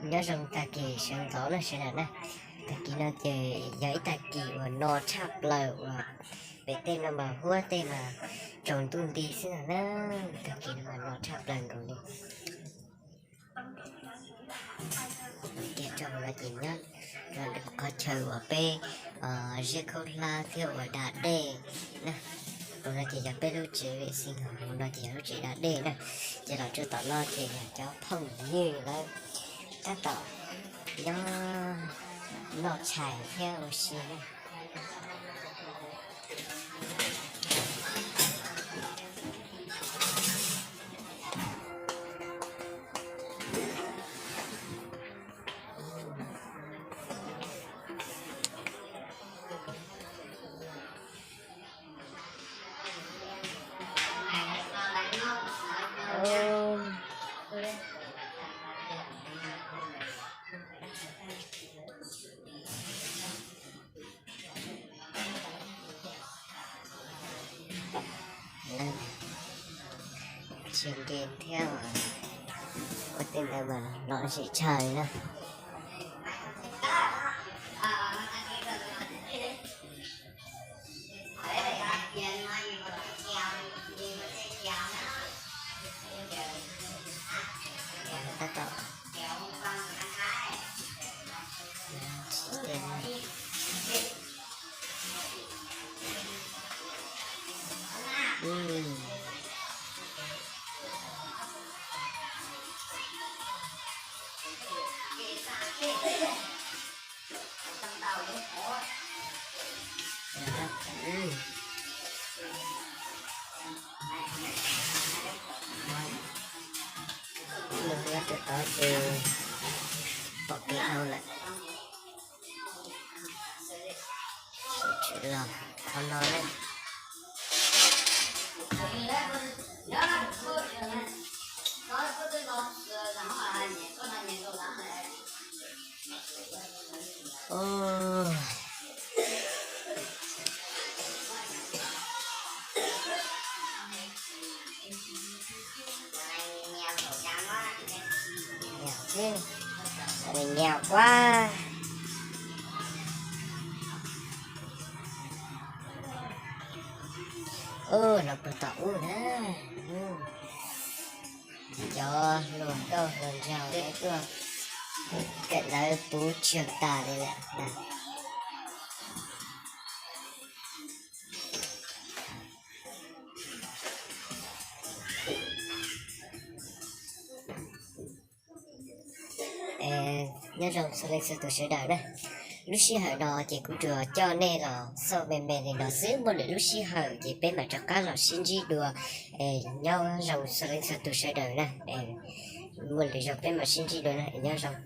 Nyob zoo tag kis sawv ntxov na sawv daws na. Tag kis no ces yog ib tag kis uas no tshaj plaws uas pem tej no mas huab tej mas tsaus ntuj nti xwb no na. Tag kis no mas no tshaj plaws nkaus li. Tias rau hauv no ces nyob rau qhov chaw uas peb ziab khaub hlab thiab uas da dej na. Hauv no ces yog peb lub tsev vem xi, hauv no ces yog lub tsev da dej na. Ces los rau tom no ces yog cov phooj ywg lawv tab tom nyob noj tshais thiab ua si na. Tsis nkees thiab, ua tej ntawd mas lom zem tshaj li na. Tab tom Nyob rau tod ces pom kev dhau lawm. Los qhov no na. Nyam quab. Los puag tom ub na. Cov hluas nkauj hluas nraug tuaj kawm ntawv puv tsuag tas li lawm. Nyob zoo txhua leej txhua tus sawv daws na. Lub sij hawm no ces kuv tsuas coj nej los xauj me me li no xwb, muaj lwm lub sij hawm ces peb mam rov qab los sib ntsib dua. Nyob zoo txhua leej txhua tus sawv daws na. Muaj lwm zaus peb mam sib ntsib dua na, nyob zoo.